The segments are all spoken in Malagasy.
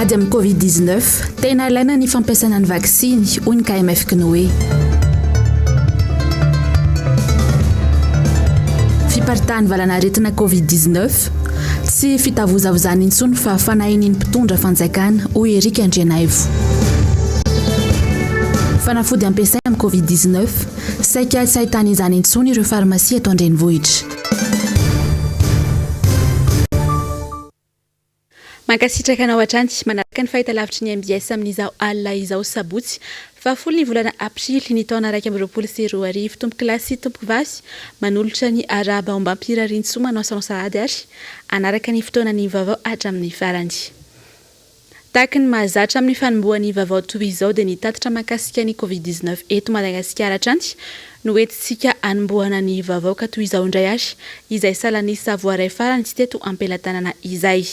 Ady amin'ny Covid 19, tena ilaina ny fampiasana ny vaksiny, hoy ny KMF Cnoe. Fiparitahan'ny valanaretina Covid 19, tsy fitavozavozana intsony fa fanahinin'ny mpitondra fanjakana, hoy Eric Andrianaivo. Fanafody ampiasaina amin'ny Covid 19, saika tsy ahitana izany intsony ireo farmasia eto an-drenivohitra. Mankasitraka anao hatrany manaraka ny fahitalavitry ny mbs amin'izao alina izao sabotsy fahafolo ny volana aprily ny taona 2021. Tompokolahy sy tompokovavy manolotra ny arahaba ombam-pirariantsoa manao salon sahady ary hanaraka ny fotoanan'ny vaovao hatramin'ny farany. Tahaka ny mahazatra amin'ny fanombohan'ny vaovao toy izao dia ny tatitra mahakasika ny Covid 19 eto Madagasikara hatrany no entintsika hanombohana ny vaovao ka toy izao indray ary izay salan'isa voaray farany tsy teto am-pelatanana izay.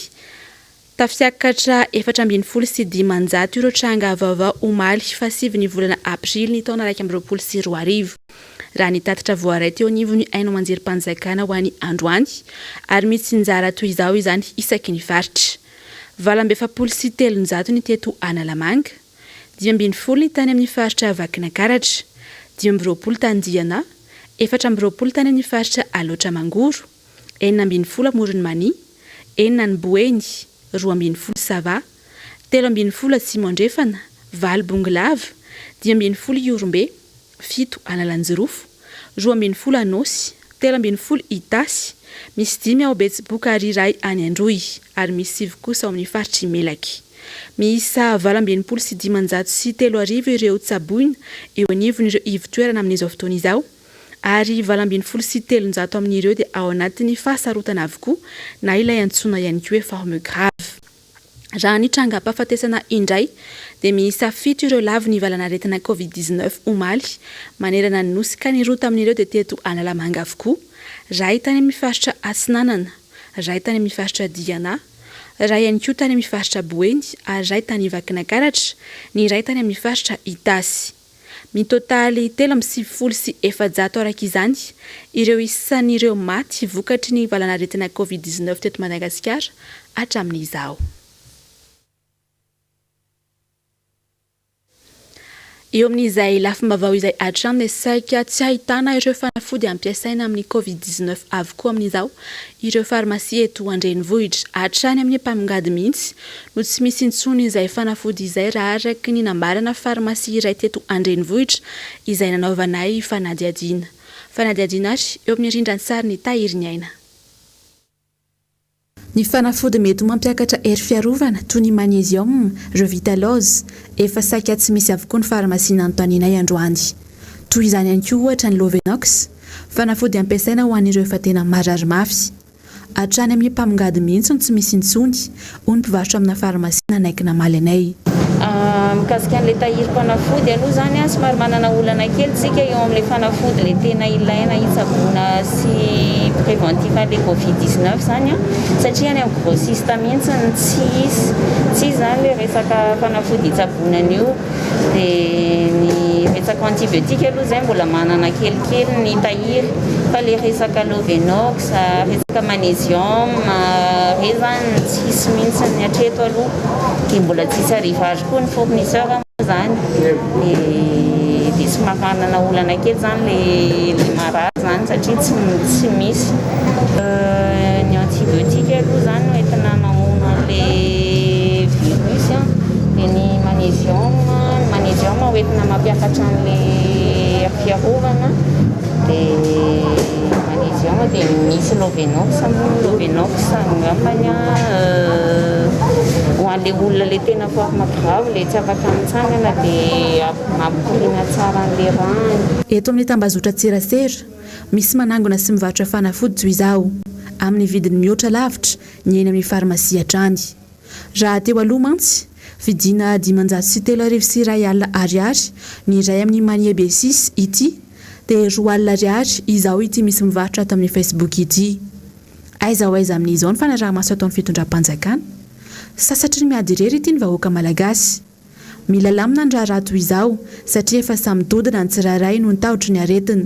Tafiakatra 514 ireo tranga vaovao omaly fahasivy ny volana aprily ny taona 2021 raha ny tatitra voaray teo anivon'ny haino aman-jerim-panjakana ho an'ny androany ary mitsinjara toy izao izany isaky ny faritra. 348 ny teto Analamanga, 15 ny tany amin'ny faritra Vakinankaratra, 25 tany Diana, 24 tany amin'ny faritra Alaotra Mangoro, 16 Amoron'i Mania, enina any Boeny, 12 Sava, 13 Atsimo Andrefana, valo Bongolava, 15 Ihorombe, fito Analanjirofo, 12 Anôsy, 13 Itasy, misy dimy ao Betsiboka ary iray any Androy, ary misy sivy kosa ao amin'ny faritr'i Melaky. Miisa 3568 ireo tsaboina eo anivon'ireo ivon-toerana amin'izao fotoana izao, ary 318 amin'ireo dia ao anatin'ny fahasarotana avokoa na ilay antsoina ihany koa hoe forme grave. Raha ny trangam-pahafatesana indray dia miisa fito ireo lavo ny valan'aretina Covid 19 omaly manerana ny Nosy ka ny roa tamin'ireo dia teto Analamanga avokoa, iray tany amin'ny faritra Atsinanana, iray tany amin'ny faritra Diana, iray ihany koa tany amin'ny faritra Boeny ary iray tany Vakinankaratra, ny iray tany amin'ny faritra Itasy. Mitotaly 493 araka izany ireo isan'ireo maty vokatry ny valanaretina Covid 19 teto Madagasikara hatramin'izao. Eo amin'izay lafim-baovao izay hatrany dia saika tsy ahitana ireo fanafody ampiasaina amin'ny Covid 19 avokoa amin'izao ireo farmasia eto an-drenivohitra. Hatrany amin'ny mpamongady mihitsy no tsy misy intsony izay fanafody izay raha araka ny nambarana farmasia iray teto an-drenivohitra izay nanaovanay fanadihadiana. Fanadihadiana ary eo amin'ny rindran-tsarin'ny Tahiriniaina. Ny fanafody mety mampiakatra hery fiarovana toy ny magnésium, Revitaloz, efa saika tsy misy avokoa ny farmasia nanontanianay androany. Toy izany ihany koa ohatra ny Lovenox, fanafody ampiasaina ho an'ireo efa tena marary mafy. Hatrany amin'ny mpamongady mihitsy no tsy misy intsony, hoy ny mpivarotra amina farmasia nanaiky namaly anay. Mikasika an'ilay tahirim-panafody aloha izany, somary manana olana kely isika eo amin'ilay fanafody ilay tena ilaina hitsaboana sy préventif an'ilay covid 19 izany satria any amin'ny grossiste mihitsy no tsy hisy, tsy hisy izany ilay resaka fanafody hitsaboana an'io. Dia ny resaka antibiotique aloha izay mbola manana kelikely ny tahiry fa ilay resaka lovenox, resaka magnésium ireny izany tsisy mihitsy hatreto aloha dia mbola tsisy arrivage koa ny fournisseur moa izany dia dia somary manana olana kely izany ilay ilay marary izany satria tsy tsy misy. Ny antibiotique aloha izany no entina mamono an'ilay virus dia ny magnésium, ny magnésium ho entina mampiakatra an'ilay hery fiarovana dia magnésium dia misy lovenox moa, ny lovenox angambany ho an'ilay olona ilay tena forme grave ilay tsy afaka mitsangana dia mampikoriana tsara an'ilay ràny. Eto amin'ny tambazotran-tserasera, Misy manangona sy mivarotra fanafody toy izao, amin'ny vidiny mihoatra lavitra ny eny amin'ny farmasia hatrany. Raha teo aloha mantsy, vidiana 10501 ariary ny iray amin'ny Manie B six ity, dia 20 ariary izao ity misy mivarotra ato amin'ny Facebook ity. Aiza ho aiza amin'izao ny fanaraha-maso ataon'ny fitondram-panjakana? Sasatry ny miady irery ity ny vahoaka malagasy. Mila lamina ny raharaha toy izao satria efa samy dodona ny tsirairay noho ny tahotry ny aretina.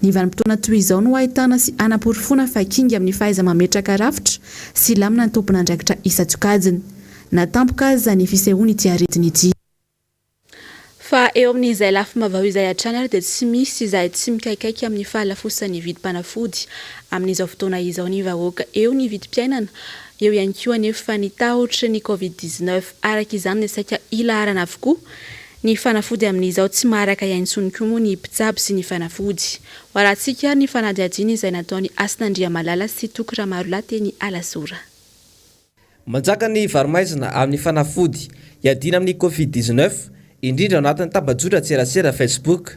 Ny vanim-potoana toy izao no ahitana sy anaporofoana fa kinga amin'ny fahaiza-mametraka rafitra sy lamina ny tompon'andraikitra isan-tsokajiny. na tampoka aza ny fisehoan'ity aretina ity. Fa eo amin'izay lafim-baovao izay hatrany ary dia tsy misy izay tsy mikaikaika amin'ny fahalafosan'ny vidim-panafody amin'izao fotoana izao ny vahoaka. Eo ny vidim-piainana, eo ihany koa anefa ny tahotry ny Covid 19. Araka izany dia saika ilaharana avokoa ny fanafody amin'izao. Tsy maharaka intsony koa moa ny mpitsabo sy ny fanafody. Ho arahantsika ary ny fanadihadiana izay nataon'i Hasina Andriamalala sy Toky Ramarolahy teny Alasora. Manjaka ny varo-maizina amin'ny fanafody hiadiana amin'ny Covid 19, indrindra ao anatin'ny tambajotran-tserasera Facebook.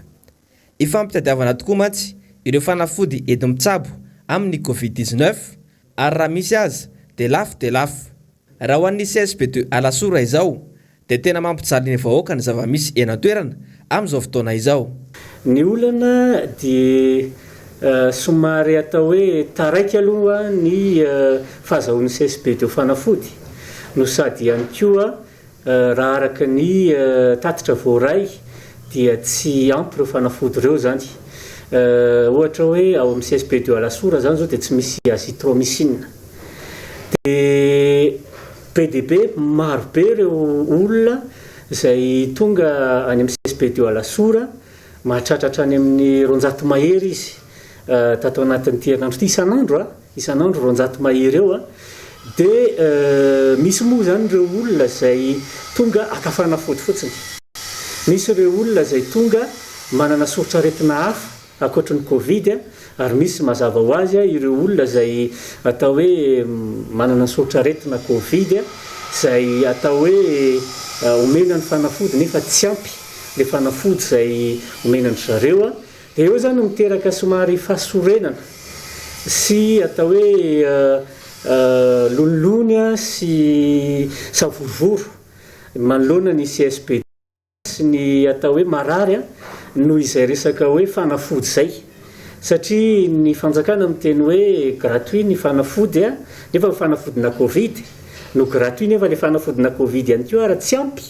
Ifampitadiavana tokoa mantsy ireo fanafody enti-mitsabo amin'ny Covid 19 ary raha misy aza dia lafo dia lafo. Raha ho an'ny CSB de Alasora izao dia tena mampijaly ny vahoaka ny zava-misy eny an-toerana amin'izao fotoana izao. Ny olana dia somary atao hoe taraiky aloha ny fahazahoan'ny CSB de fanafody no sady ihany koa raha araka ny tatitra voaray dia tsy ampy ireo fanafody ireo izany. Ohatra hoe ao amin'ny CSB de Alasora izany izao dia tsy misy azithromycine. Dia be dia be, maro be ireo olona izay tonga any amin'ny CSB de Alasora, mahatratra hatrany amin'ny 200 mahery izy tato anatin'ity herinandro ity, isan'andro a, isan'andro 200 mahery eo a. Dia misy moa izany ireo olona izay tonga haka fanafody fotsiny. Misy ireo olona izay tonga manana soritr'aretina hafa ankoatry ny Covid, ary misy mazava ho azy ireo olona izay atao hoe manana ny soritr'aretina Covid izay atao hoe omena ny fanafody nefa tsy ampy ilay fanafody izay omena an-dry zareo. Dia eo izany miteraka somary fahasorenana sy atao hoe lonilony sy savorovoro manoloana ny CSB sy ny atao hoe marary noho izay resaka hoe fanafody izay. Satria ny fanjakana miteny hoe gratuit ny fanafody nefa ny fanafodina Covid no gratuit nefa ilay fanafodina Covid ihany koa ary tsy ampy.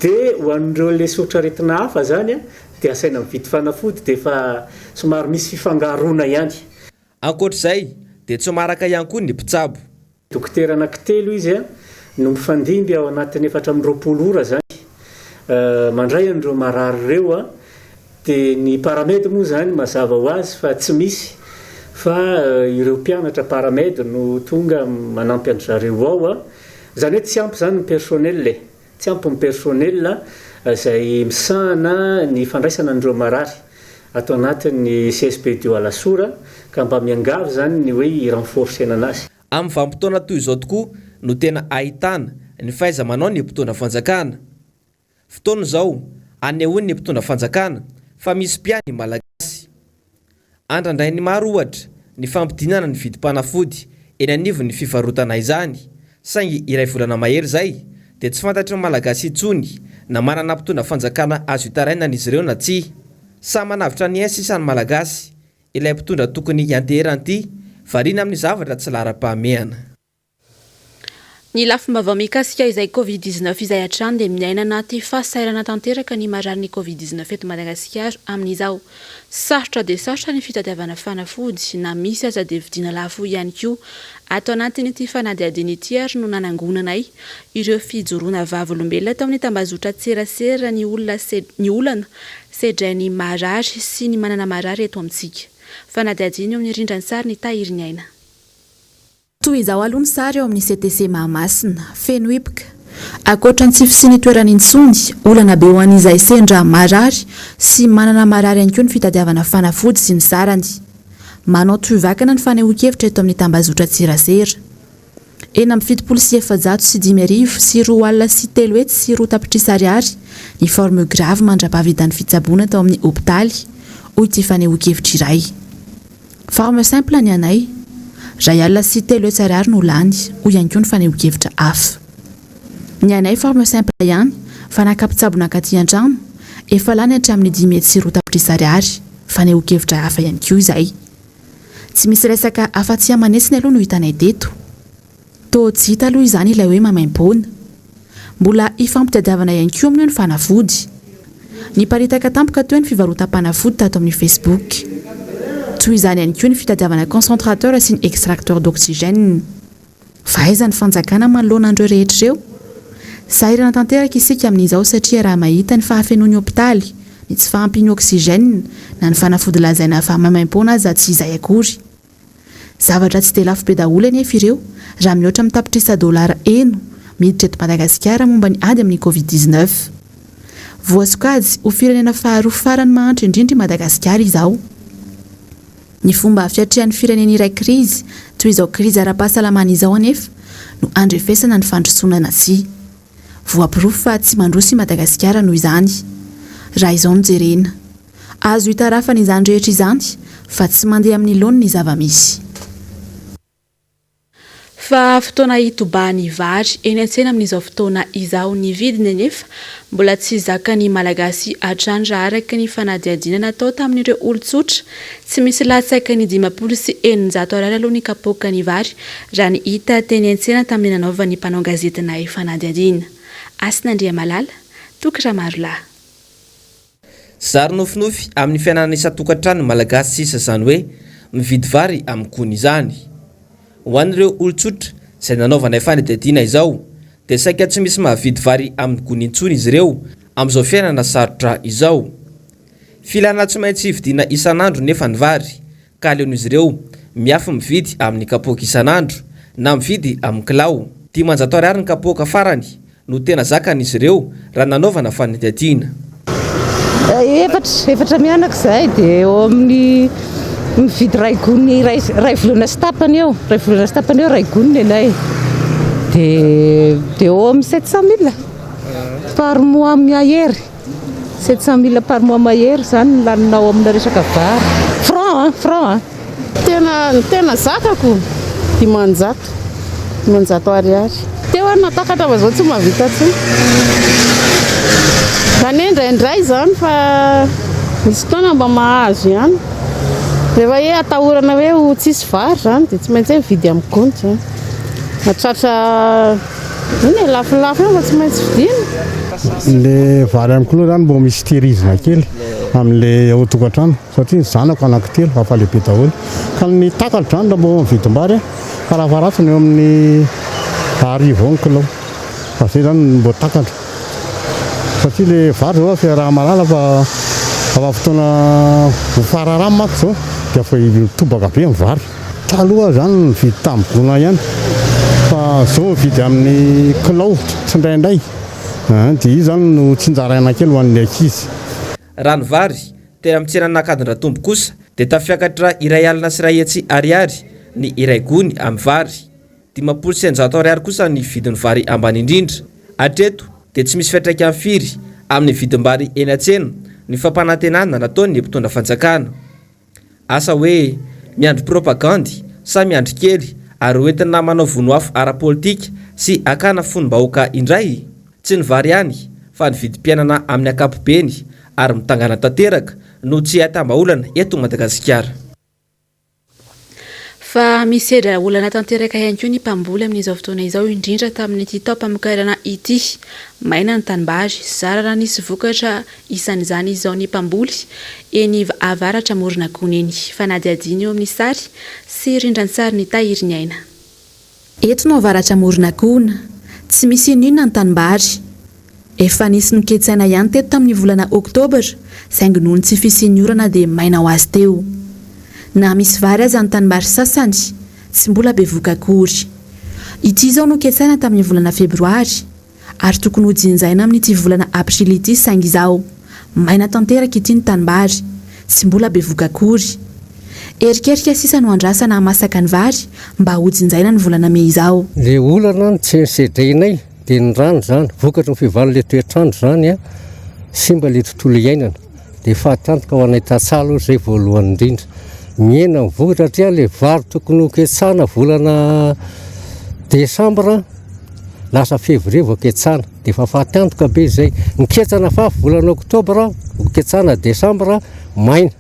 Dia ho an'ireo ilay soritr'aretina hafa izany dia asaina mividy fanafody dia efa somary misy fifangaroana ihany. Ankoatra izay dia tsy maharaka ihany koa ny mpitsabo. Dokotera anankitelo izy no mifandimby ao anatin'ny 24 ora izany mandray an'ireo marary ireo. Dia ny paramed moa izany mazava ho azy fa tsy misy fa ireo mpianatra paramed no tonga manampy an-dry zareo ao. Izany hoe tsy ampy izany ny personnel e. Tsy ampy ny personnel izay misahana ny fandraisana an'ireo marary ato anatin'ny CSB ii Alasora ka mba miangavy izany ny hoe hi-renforcer-na anazy. Amin'ny vanim-potoana toy izao tokoa no tena ahitana ny fahaiza-manao ny mpitondra fanjakana. Fotoana izao anehoan'ny mpitondra fanjakana fa misy mpiahy ny Malagasy. Andrandrain'ny maro, ohatra, ny fampidinana ny vidim-panafody eny anivon'ny fivarotana izany, saingy iray volana mahery izay dia tsy fantatry ny Malagasy intsony na manana mpitondra fanjakana azo itarainana izy ireo na tsia. Samy manavotra ny ainy sisa ny Malagasy, ilay mpitondra tokony hianteherany ity, variana amin'ny zavatra tsy laharam-pahamehana. Ny lafim-baovao mikasika izay Covid 19 izay hatrany dia miaina anaty fahasahiranana tanteraka ny mararin'ny Covid 19 eto Madagasikara amin'izao. Sarotra dia sarotra ny fitadiavana fanafody, na misy aza dia vidiana lafo ihany koa. Ato anatin'ity fanadihadiana ity ary no nanangonanay ireo fijoroana vavolombelona tao amin'ny tambazotran-tserasera ny olona ny olana sedrain'ny marary sy ny manana marary eto amintsika. Fanadihadiana eo amin'ny rindran-tsary ny Tahiriniaina. Toy izao aloha ny sary ao amin'ny CTC Mahamasina. Feno hipoka. Ankoatra ny tsy fisian'ny toerana intsony, olana be ho an'izay sendra marary sy manana marary ihany koa ny fitadiavana fanafody sy ny sarany. Manao tohivakana ny fanehoan-kevitra eto amin'ny tambazotran-tserasera. 376,302 tapitrisa ariary ny forme grave mandra-pahavitan'ny fitsaboana tao amin'ny hopitaly, hoy ity fanehoan-kevitra iray. Forme simple ny anay. 301 ariary no lany, hoy ihany koa ny fanehoan-kevitra hafa. Ny anay forme simple ihany, fa naka mpitsabo nankaty an-trano, efa lany hatramin'ny 501 tapitrisa ariary, fanehoan-kevitra hafa ihany koa izay. Tsy misy resaka afa-tsy aman'hetsiny aloha no hitanay teto. Toa tsy hita aloha izany ilay hoe maimaimpoana. Mbola hifampitadiavana ihany koa amin'io ny fanafody. Niparitaka tampoka teo ny fivarotam-panafody tato amin'ny Facebook. Toy izany ihany koa ny fitadiavana concentrateur sy ny extracteur d'oxygène. Fa aiza ny fanjakana manoloana an'ireo rehetra ireo? Sahirana tanteraka isika amin'izao satria raha mahita ny fahafenoan'ny hopitaly, ny tsy fahampian'ny oxygène, na ny fanafody lazaina fa maimaimpoana aza tsy izay akory. Zavatra tsy dia lafo be daholo anefa ireo raha mihoatra amin'ny tapitrisa dolara eno miditra eto Madagasikara momba ny ady amin'ny Covid 19. Voasokajy ho firenena faharoa farany mahantra indrindra i Madagasikara izao. Ny fomba fiatrehan'ny firenena iray krizy toy izao krizy ara-pahasalamana izao anefa no andrefesana ny fandrosoana na tsia. Voaporofo fa tsy mandroso i Madagasikara noho izany, raha izao no jerena. Azo itarafana izany rehetra izany fa tsy mandeha amin'ny laoniny ny zava-misy. Fa fotoana hitobahan'ny vary eny an-tsena amin'izao fotoana izao. Ny vidiny anefa mbola tsy zakan'ny Malagasy hatrany raha araka ny fanadihadiana natao tamin'ireo olon-tsotra. Tsy misy latsaky ny 650 ariary aloha ny kapoakan'ny vary raha ny hita teny an-tsena tamin'ny nanaovan'ny mpanao gazetinay fanadihadiana. Hasina Andriamalala, Toky Ramarolahy. Zary nofinofy amin'ny fiainana isan-tokantrano ny Malagasy sisa izany hoe mividy vary amin'ny gony izany. Ho an'ireo olon-tsotra izay nanaovanay fanadihadiana izao dia saika tsy misy mahavidy vary amin'ny gony intsony izy ireo amin'izao fiainana sarotra izao. Filana tsy maintsy vidiana isan'andro nefa ny vary ka aleon'izy ireo miafy mividy amin'ny kapoaka isan'andro na mividy amin'ny kilao. 500 ariary ny kapoaka farany no tena zakan'izy ireo raha nanaovana fanadihadiana. Efatra, efatra mianaka izahay dia eo amin'ny mividy iray gony iray, iray volana sy tapany eo, iray volana sy tapany eo iray gony ny anay. Dia dia eo amin'ny 700 mille par mois mahery. 700 mille par mois mahery izany ny laninao amina resaka vary. Franc an, franc an. Tena ny tena zakako 500, 500 ariary. Teo aho natakatra fa zao tsy mahavita intsony. Zany hoe indraindray izany fa misy fotoana mba mahazo ihany. Rehefa hoe atahorana hoe ho tsisy vary izany dia tsy maintsy hoe mividy amin'ny gony izany. Mahatratra Iny e, lafolafo eo fa tsy maintsy vidiana. Le vary amiko aloha zany mbo misy tehirizina kely amle ao tokantrano satria ny zanako anankitelo efa lehibe daholo ka ny takalo zany raha mbo mividim-bary aho farafaharatsiny eo amin'ny arivo eo ny kilao fa zay zany mbo takatro satria le vary zao fiaraha-mahalala fa raha fotoana ho fararano manko zao dia efa mitobaka be ny vary. Taloha aho zany nividy tamin'ny gona ihany fa zao mividy amin'ny kilao tsindraindray dia io zany no tsinjaraina kely ho an'ny ankizy. Raha ny vary teny amin'ny tsenan'Ankadindratombo kosa dia tafiakatra 601 ariary ny iray gony amin'ny vary. 650 ariary kosa ny vidin'ny vary ambany indrindra. Hatreto dia tsy misy fiantraikany firy amin'ny vidim-bary eny an-tsena ny fampanantenana nataon'ny mpitondra fanjakana. Asa hoe miandry propagandy sa miandry kely ary hoentina manao vono afo ara-politika sy hakana fonom-bahoaka indray? Tsy ny vary ihany fa ny vidim-piainana amin'ny ankapobeny ary mitangana tanteraka no tsy ahitam-bahaolana eto Madagasikara. Fa misedra olana tanteraka ihany koa ny mpamboly amin'izao fotoana izao, indrindra tamin'ity taom-pamokarana ity. Maina ny tanimbary, zara raha nisy vokatra isan'izany izao ny mpamboly eny avaratra Moronakona eny. Fanadihadiana eo amin'ny sary sy rindran-tsarin'i Tahiriniaina. Eto no avaratra Moronakona. Tsy misy inon'inona ny tanimbary. Efa nisy noketsaina ihany teto tamin'ny volana oktobra, saingy noho ny tsy fisian'ny orana dia maina ho azy teo. Na misy vary aza ny tanimbary sasany, tsy mbola bevoka akory. Ity izao noketsaina tamin'ny volana febroary, ary tokony ho jinjaina amin'ity volana aprily ity saingy izao, maina tanteraka ity ny tanimbary, tsy mbola bevoka akory. Erikerika sisa no andrasana hamasaka ny vary mba hojinjaina ny volana mey izao. Le olana tsy sedrainay Dia ny rano izany, vokatry ny fiovan'ilay toetr'andro izany, simba ilay tontolo iainana. Dia fahatantoka ho anay tantsaha aloha izay voalohany indrindra. Mihena ny vokatra satria ilay vary tokony ho ketsana volana desambra lasa février vao ketsana. Dia efa fahatantoka be izay. Ny ketsana fafy volana oktobra, ho ketsana desambra, maina.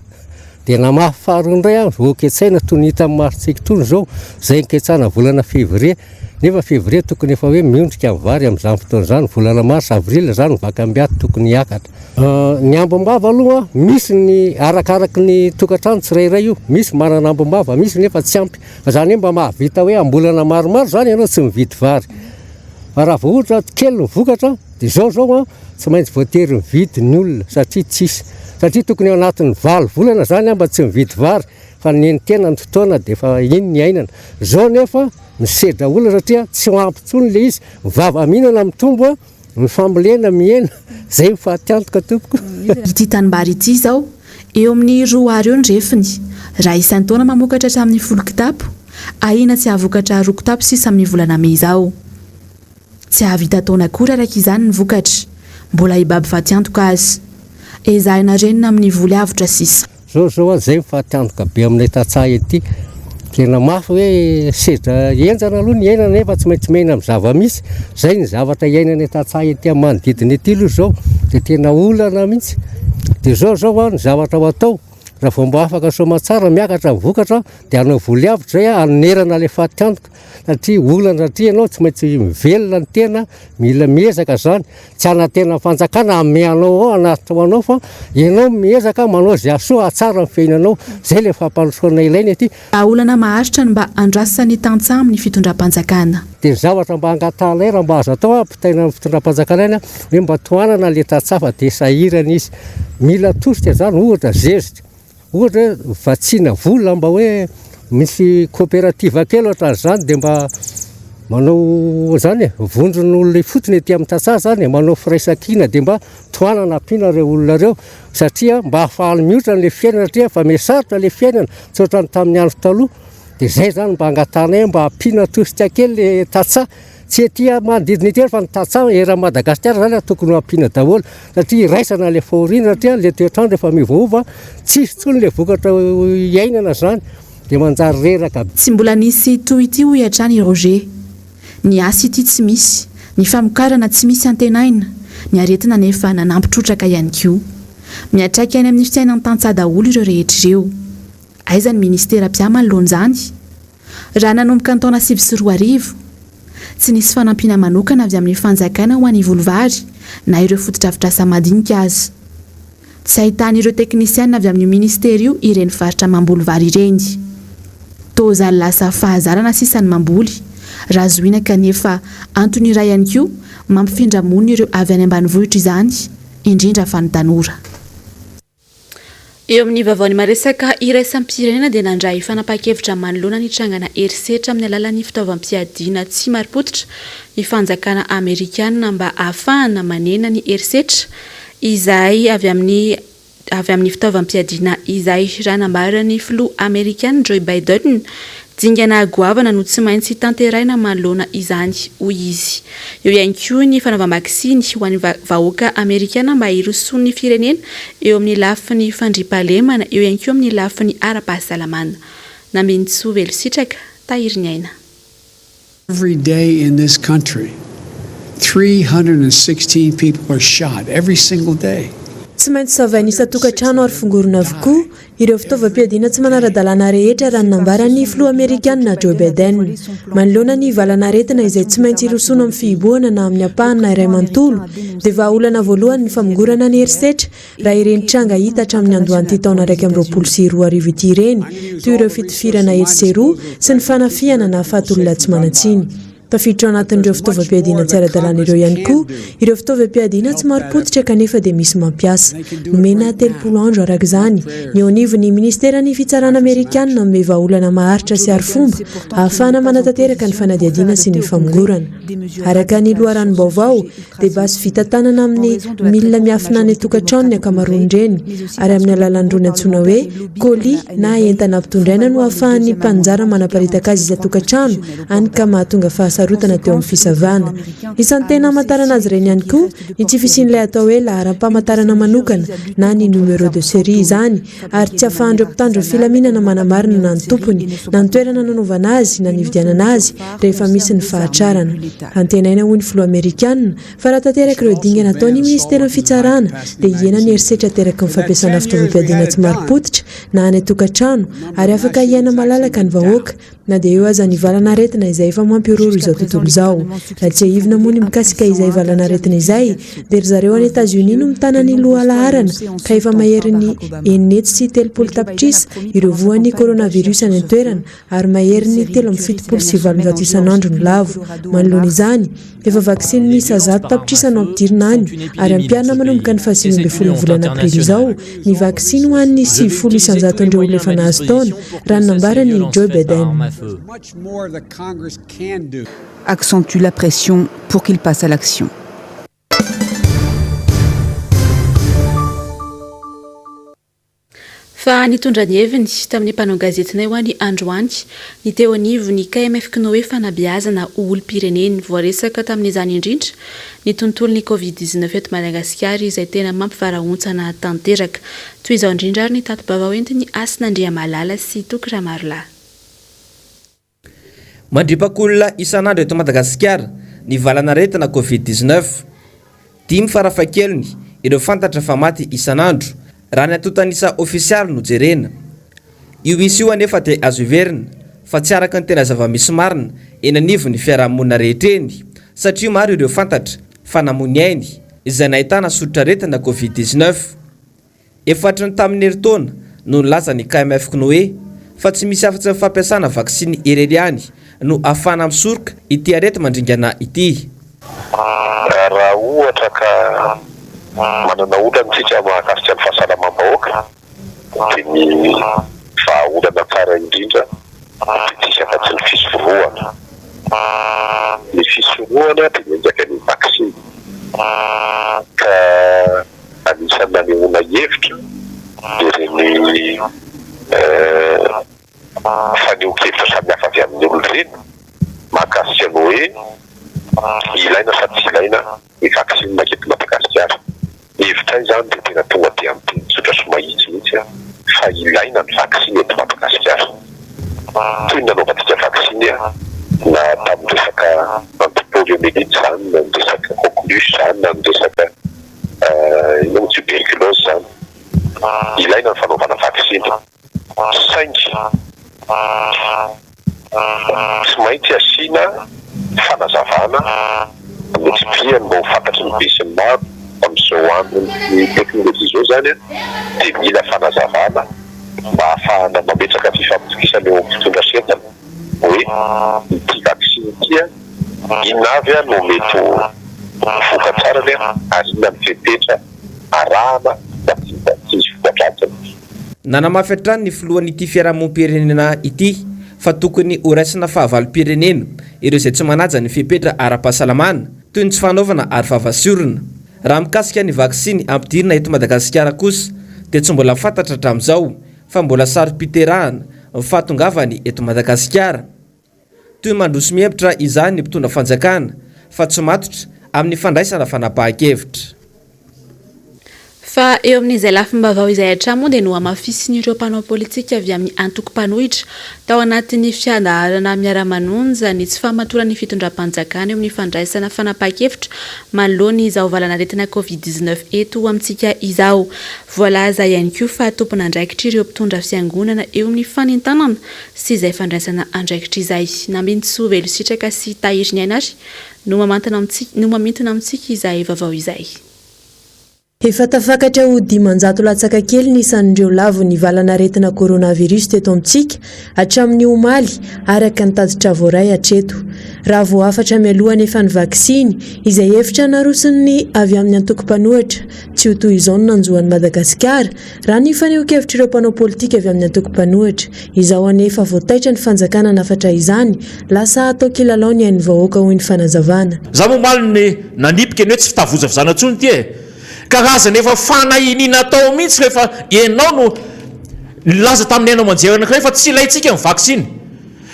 Dia namafy faharoa indray aho, vao ketsaina toy ny hita amin'ny masontsika itony izao, izay niketsana volana février. Nefa février tokony efa hoe miondrika ny vary amin'izany fotoana izany, volana mars, avril izany ny vakambiaty tokony hiakatra. Ny ambim-bava aloha, misy ny arakaraky ny tokantrano tsirairay io, misy manana ambim-bava, misy nefa tsy ampy. Fa izany hoe mba mahavita hoe am-bolana maromaro izany ianao tsy mividy vary. Fa raha vao ohatra kely ny vokatra dia izao izao an, tsy maintsy voatery mividy ny olona satria tsisy. Satria tokony ao anatin'ny valo volana izany an mba tsy mividy vary fa ny tena ny fotoana dia efa iny ny iainana. Izao nefa misedra olana satria tsy ampy intsony ilay izy, ny vava mihinana mitombo an, ny fambolena mihena, izay ny fatiantoka tompoko. Ity tanimbary ity izao, eo amin'ny roa ara eo ny refiny. Raha isan-taona mamokatra hatramin'ny folo kitapo, ahiana tsy hahavokatra roa kitapo sisa amin'ny volana mey izao. Tsy hahavita taona akory araka izany ny vokatra. Mbola hibaby fatiantoka aza. Ezahina renina amin'ny voly avotra sisa. Zao zao an, zay ny fatiantoka be aminay tantsaha ety. Tena mafy hoe sedra henjana aloha ny iainana nefa tsy maintsy miaina amin'ny zava-misy. Zay ny zavatra iainanay tantsaha ety amin'ny manodidina ety aloha zao dia tena olana mihitsy. Dia zao zao an, ny zavatra ho atao, raha vao mba afaka soamantsara miakatra ny vokatra dia hanao voly avotra zay an, hanonerana ilay fatiantoka. Satria olana satria ianao tsy maintsy mivelona ny tena, mila miezaka zany, tsy hanantena fanjakana hanome anao ao hanatitra ho anao fa ianao miezaka manao izay hahasoa hahatsara ny fiainanao, zay le fampandrosoana ilaina ety. Vahaolana maharitra no mba andrasan'ny tantsaha amin'ny fitondram-panjakana. Dia ny zavatra mba angatahanay raha mba azo atao ampitaina amin'ny fitondram-panjakana ihany hoe mba tohanana le tantsaha fa dia sahirana izy, mila tosika zany ohatra zezika. Ohatra hoe vatsiana vola mba hoe misy coopérative kely ohatran'izany dia mba manao zany e, vondron'olona ifotony ety amin'ny tantsaha zany e, manao firaisankina dia mba tohanana ampiana ireo olona ireo satria mba ahafahany mioitra an'ilay fiainana satria efa mihasarotra ilay fiainana tsy ohatran'ny tamin'ny andro taloha, dia izay zany mba angatahanay mba ampiana tosika kely ilay tantsaha. Tsy ety manodidina ety fa ny tantsaha eran'i Madagasikara zany tokony ho ampiana daholo satria iraisana ilay fahoriana satria ilay toetr'andro efa miovaova, tsisy intsony ilay vokatra iainana zany dia manjary reraka be. Tsy mbola nisy toy ity hoy hatrany i Roger. Ny asa ity tsy misy, ny famokarana tsy misy antenaina, ny aretina anefa nanampy trotraka ihany koa. Miantraika any amin'ny fiainan'ny tantsaha daholo ireo rehetra ireo. Aiza ny ministera mpiahy manoloana izany? Raha nanomboka ny taona 2009, tsy nisy fanampiana manokana avy amin'ny fanjakana ho an'ny voly vary na ireo fotodrafitrasa madinika aza. Tsy ahitana ireo teknisiana avy amin'io minisitera io ireny faritra mamboly vary ireny. Toa zary lasa fahazarana sisa ny mamboly, raha zohiana kanefa antony iray ihany koa mampifindra monina ireo avy any ambanivohitra izany, indrindra fa ny tanora. Eo amin'ny vaovaon'ny maresaka iraisam-pirenena dia nandray fanapahan-kevitra manoloana ny trangana herisetra amin'ny alalan'ny fitaovam-piadiana tsy marim-pototra ny fanjakana amerikana mba hahafahana manena ny herisetra izay avy amin'ny avy amin'ny fitaovam-piadiana izay raha nambaran'ny filoha amerikana Joe Biden Dingana goavana no tsy maintsy tanterahina manoloana izany, hoy izy. Eo ihany koa ny fanaovam-baksiny ho an'ny vahoaka amerikana mba hirosoan'ny firenena eo amin'ny lafiny fandriampahalemana, eo ihany koa amin'ny lafiny ara-pahasalamana. Nambinintsoa Velositraka, Tahiriniaina. Every day in this country, 316 people are shot, every single day. Tsy maintsy savaina isan-tokantrano ary fongorina avokoa ireo fitaovam-piadiana tsy manara-dalàna rehetra raha ny nambaran'ny filoha amerikanina Joe Biden. Manoloana ny valan'aretina izay tsy maintsy hirosoana amin'ny fihibohana na amin'ny ampahany na iray manontolo dia vahaolana voalohany ny famongorana ny herisetra Raha ireny tranga hita hatramin'ny andohan'ity taona 2021 ity ireny, toy ireo fitifirana etsy sy eroa sy ny fanafihana nahafaty olona tsy manan-tsiny. Tafiditra ao anatin'ireo fitaovam-piadiana tsy ara-dalàna ireo ihany koa ireo fitaovam-piadiana tsy marim-pototra kanefa dia misy mampiasa. Nomena 30 andro araka izany ny eo anivon'ny minisiteran'ny fitsarana amerikanina hanome vahaolana maharitra sy arifomba ahafahana manatanteraka ny fanadihadiana sy ny famongorana. Araka ny loharanom-baovao dia basy vita tanana amin'ny milina miafina any an-tokantrano ny ankamaroan'ireny ary amin'ny alalan'irony antsoina hoe colis na entana ampitondraina no ahafahan'ny mpaninjara manaparitaka azy isan-tokantrano, hany ka mahatonga fahasarotana teo amin'ny fisavana. Isan'ny tena hamantarana azy ireny ihany koa ny tsy fisian'ilay atao hoe laharam-pamantarana manokana na ny numéro de série izany ary tsy ahafahan'ireo mpitandro ny filaminana manamarina na ny tompony na ny toerana nanaovana azy na nividianana azy rehefa misy ny fahatrarana. Antenaina hoy ny filoha amerikana fa raha tanteraka ireo dingana ataon'ny minisiteran'ny fitsarana dia hihena ny herisetra ateraky ny fampiasana fitaovam-piadiana tsy marim-pototra na any an-tokantrano ary afaka hiaina malalaka ny vahoaka. na dia eo aza ny valanaretina izay efa mampihorohoro izao tontolo izao. Raha tsiahivina moa ny mikasika izay valanaretina izay dia ry zareo any Etazonia no mitana ny lohalaharana ka efa maherin'ny 630 tapitrisa ireo voan'ny coronavirus any an-toerana ary maherin'ny 873 isan'andro no lavo. Manoloana izany, efa vaksiny miisa 100 tapitrisa no ampidirina any ary ampiharina manomboka ny faha 19 ny volana aprily izao ny vaksiny ho an'ny 90 isan-jaton'ireo olona efa nahazo taona, raha ny nambaran'i Joe Biden. Accentue la pression pour qu'il passe à l'action. Fa nitondra ny heviny tamin'ny mpanao gazetinay ho any androany ny teo anivon'ny KMF Cnoe fanabeazana ho olom-pirenena. Voaresaka tamin'izany indrindra ny tontolon'ny Covid 19 eto Madagasikara izay tena mampivarahontsana tanteraka. Toy izao indrindra ary ny tati-baovao entin'i Hasina Andriamalala sy Toky Ramarolahy. Mandripaka olona isan'andro eto Madagasikara ny valanaretina Covid 19. Dimy farafahakeliny ireo fantatra fa maty isan'andro, raha ny antontan'isa ofisialy no jerena. Io isa io anefa dia azo heverina fa tsy araka ny tena zava-misy marina eny anivon'ny fiarahamonina rehetra eny, satria maro ireo fantatra fa namoy ny ainy, izay nahitana soritr'aretina Covid 19. Efa hatry ny tamin'ny herintaona no nilaza ny KMF Cnoe fa tsy misy afa-tsy ny fampiasana vaksiny irery ihany no ahafahana misoroka ity areti-mandringana ity. Raha ohatra ka manana olana isika mahakasika ny fahasalamam-bahoaka dia ny vahaolana tsara indrindra dia tsisy afa-tsy ny fisorohana. Ny fisorohana dia miainga avy amin'ny vaksiny ka. Anisan'ny nanehoana hevitra ireny fanehoan-kevitra samihafa avy amin'ny olona ireny mahakasika ny hoe ilaina sa tsy ilaina ny vaksiny eto Madagasikara. Ny hevitray izany dia tena tonga dia amin'ny teny tsotra sy mahitsy mihitsy fa ilaina ny vaksiny eto Madagasikara. Toy ny nanaovantsika vaksiny na tamin'ny resaka anti-poliomyélite izany na ny resaka coqueluche izany na ny resaka Inona moa tuberculose izany? Ilaina ny fanaovana vaksiny saingy tsy maintsy asiana fanazavana notsipihany mba ho fantatry ny besinimaro amin'izao andron'ny teknolojia izao izany dia mila fanazavana mba hahafahana mametraka fifampitokisana eo amin'ny mpitondra sy entana hoe ity vaksiny ity Inona avy no mety ho voka-tsarany ary inona ny fepetra arahana mba tsy hisy voka-dratsiny? Nanamafy hatrany ny filohan'ity fiarahamonim-pirenena ity fa tokony horaisina fahavalom-pirenena ireo izay tsy manaja ny fepetra ara-pahasalamana toy ny tsy fanaovana aro vava sy orona. Raha mikasika ny vaksiny ampidirina eto Madagasikara kosa dia tsy mbola fantatra hatramin'izao fa mbola saro-piterahana ny fahatongavany eto Madagasikara. Toy ny mandroso mihemotra izany ny mpitondra fanjakana fa tsy matotra amin'ny fandraisana fanapahan-kevitra. Fa eo amin'izay lafim-baovao izay hatrany moa dia nohamafisin'ireo mpanao politika avy amin'ny antoko mpanohitra tao anatin'ny fiandaharana miara-manonja ny tsy fahamatoran'ny fitondram-panjakana eo amin'ny fandraisana fanapahan-kevitra manoloana izao valanaretina Covid 19 eto amintsika izao. Voalaza ihany koa fa tompon'andraikitra ireo mpitondra fiangonana eo amin'ny fanentanana sy izay fandraisana andraikitra izay. Nambinintsoa Velositraka sy Tahiriniaina ary no mamantana amintsika no mamintina amintsika izay vaovao izay. Efa tafakatra ho 500 latsaka kely ny isan'ireo lavon'ny valanaretina coronavirus teto amintsika hatramin'ny omaly, araka ny tatitra voaray hatreto. Raha voahafatra mialoha anefa ny vaksiny, izay hevitra naroson'ny avy amin'ny antoko mpanohitra, tsy ho toy izao no nanjo an'i Madagasikara, Raha ny fanehoan-kevitr'ireo mpanao politika avy amin'ny antoko mpanohitra. Izao anefa vao taitra ny fanjakana hanafatra izany, lasa atao kilalao ny ain'ny vahoaka hoy ny fanazavana. Za moa omaly ny nanipika ny hoe tsy fitavozavozana intsony ity e! Karazana efa fanahiniana atao mihitsy rehefa ianao no nilaza tamin'ny haino aman-jery anankiray fa tsy ilaintsika ny vaksiny.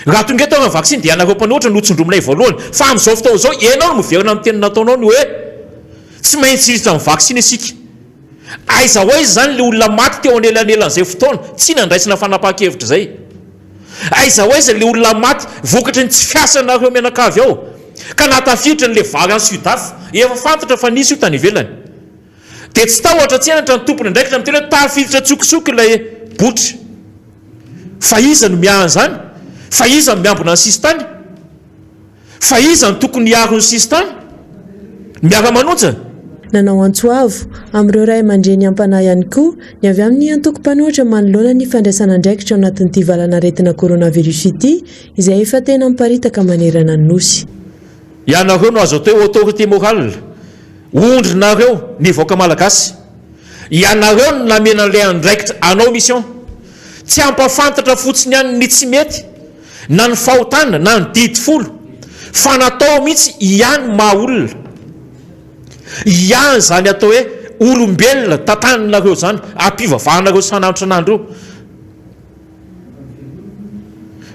Raha tonga eto ary ny vaksiny dia ianareo mpanohitra no hotsindrominay voalohany. Fa amin'izao fotoana izao ianao no miverina amin'ny teny nataonao ny hoe tsy maintsy hiditra amin'ny vaksiny isika. Aiza ho aiza izany ilay olona maty teo anelanelan'izay fotoana tsy nandraisana fanapahan-kevitra izay? Aiza ho aiza ilay olona maty vokatry ny tsy fiasanareo mianakavy ao ka nahatafiditra an'ilay vary any Sud-Af? Efa fantatra fa nisy io tany ivelany. Dia tsy tahotra tsy henatra ny tompon'andraikitra miteny hoe tafiditra an-tsokosoko ilay botry. Fa iza no miahy an'izany? Fa iza no miambina ny sisintany? Fa iza no tokony hiaro ny sisintany? Miara-manonja? Nanao antso avo amin'ireo ray aman-dreny am-panahy ihany koa ny avy amin'ny antoko mpanohitra manoloana ny fandraisana andraikitra ao anatin'ity valan'aretina coronavirus ity izay efa tena miparitaka manerana ny Nosy. Ianareo no azo atao hoe autorité morale, ondrinareo ny vahoaka malagasy. Ianareo no namena an'ilay andraikitra hanao mission. Tsy hampafantatra fotsiny ihany ny tsy mety, na ny fahotana, na ny didy folo, fa natao mihitsy ihany maha olona. Ihany izany atao hoe olombelona tantaninareo izany, ampivavahanareo isan'andro isan'andro io.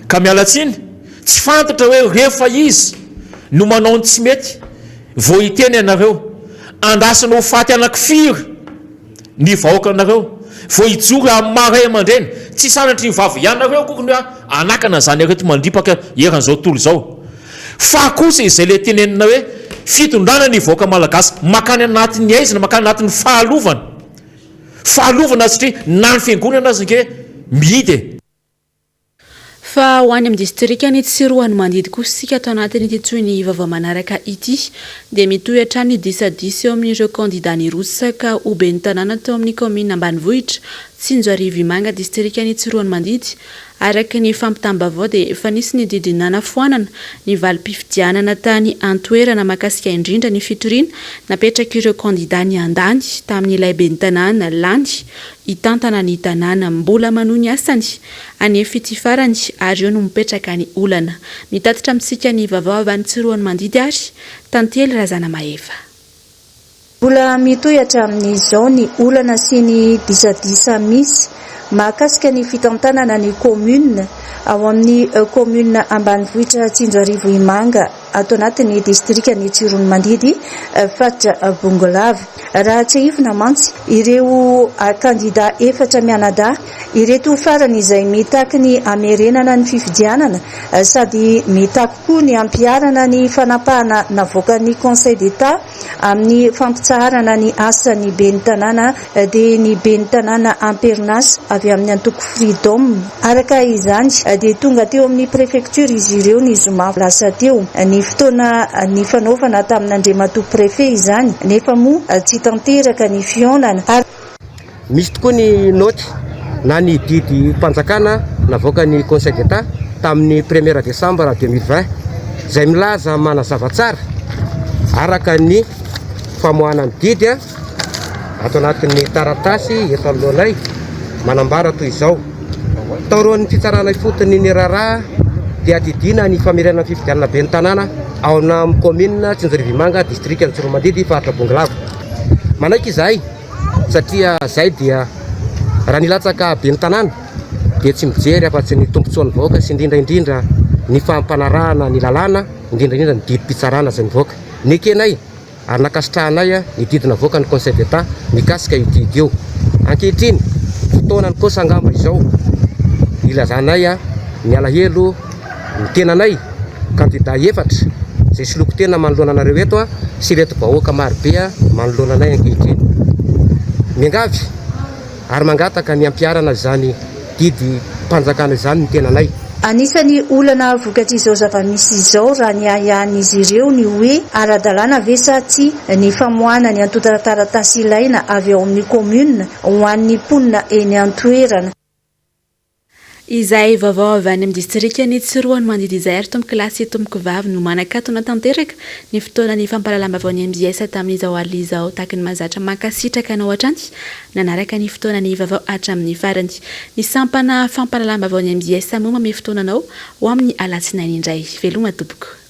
Ka miala tsiny, tsy fantatra hoe rehefa iza no manao ny tsy mety vao hiteny ianareo. Andrasana ho faty anaky firy ny vahoakanareo vao hijoro amin'ny maha ray aman-dreny. Tsy sanatria ny vava ianareo akory ny hoe hanakana an'izany areti-mandripaka eran'izao tontolo izao. Fa kosa izay ilay tenenina hoe fitondrana ny vahoaka malagasy mankany anatin'ny haizina, mankany anatin'ny fahalovana. Fahalovana satria na ny fiangonana aza ange mihidy e. Fa ho any amin'ny distrikan'i Tsiroanomandidy kosa isika ato anatin'ity tohin'ny vaovao manaraka ity dia mitohy hatrany ny disadisa eo amin'ireo kandida nirotsaka ho ben'ny tanàna teo amin'ny kaominina ambanivohitra Tsinjoarivo Imanga distrikan'i Tsiroanomandidy Araka ny fampitam-baovao dia efa nisy ny didy nanafoanana ny valim-pifidianana tany an-toerana mahakasika indrindra ny fitoriana napetrak'ireo kandida niandany tamin'ilay ben'ny tanàna lany hitantana ny tanàna. Mbola manohy ny asany anefa ity farany ary eo no mipetraka ny olana. Mitatitra amintsika ny vaovao avy any Tsiroanomandidy ary Tantely Razanamahefa. Mbola mitohy hatramin'izao ny olana sy ny disadisa misy mahakasika ny fitantanana ny commune ao amin'ny commune ambanivohitra Tsinjoarivo Imanga ato anatin'ny distrikan'i Tsiroanomandidy faritra Bongolava. Raha tsiahivina mantsy ireo kandida efatra mianadahy ireto farany izay mitaky ny hamerenana ny fifidianana sady mitaky koa ny hampiharana ny fanapahana navoakan'ny Conseil d'Etat Amin'ny fampitsaharana ny asan'ny ben'ny tanàna dia ny ben'ny tanàna am-perinasa avy amin'ny antoko Freedom. Araka izany dia tonga teo amin'ny prefecture izy ireo ny zoma lasa teo. Ny fotoana nifanaovana tamin'Andriamatoa Préfet izany nefa moa tsy tanteraka ny fihaonana. Misy tokoa ny naoty na ny didim-panjakana navoakan'ny Conseil d'Etat tamin'ny premier décembre 2020 izay milaza manazava tsara araka ny famoahana ny didy ato anatin'ny taratasy eto anoloanay manambara toy izao, Taorian'ny fitsarana ifotony ny raharaha dia didiana ny famerenana ny fifidianana ben'ny tanàna ao amin'ny kaominina Tsinjorivimanga, distrikan'i Tsiroamandidy, faritra Bongolava. Manaiky izahay. satria zay dia raha nilatsaka ben'ny tanàna dia tsy mijery afa-tsy ny tombontsoan'ny vahoaka sy indrindra indrindra ny fampanarahana ny lalàna, indrindra indrindra ny didim-pitsarana izay nivoaka. Nekenay ary nankasitrahanay ny didy navoakan'ny Conseil d'Etat mikasika io didy io. Ankehitriny, fotoanany kosa angamba izao ilazanay ny alahelo Ny tenanay, kandida efatra, izay soloiko tena manoloana anareo eto sy ireto vahoaka marobe manoloana anay ankehitriny. Miangavy ary mangataka ny hampiharana izany didim-panjakana izany ny tenanay. Anisan'ny olana vokatr'izao zava-misy izao raha ny ahiahin'izy ireo ny hoe ara-dalàna ve sa tsia ny famoahana ny antontan-taratasy ilaina avy ao amin'ny kaominina ho an'ny mponina eny an-toerana. Izay vaovao avy any amin'ny distrikan'i Tsiroanomandidy izay ary tompokolahy sy tompokovavy no manakatona tanteraka ny fotoanan'ny fampahalalam-baovaon'ny mbs tamin'izao alina izao. Tahaka ny mahazatra, mankasitraka anao hatrany nanaraka ny fotoanan'ny vaovao hatramin'ny farany. Ny sampana fampahalalam-baovaon'ny mbs moa mamehy fotoana anao ho amin'ny alatsinainy indray. Veloma tompoko.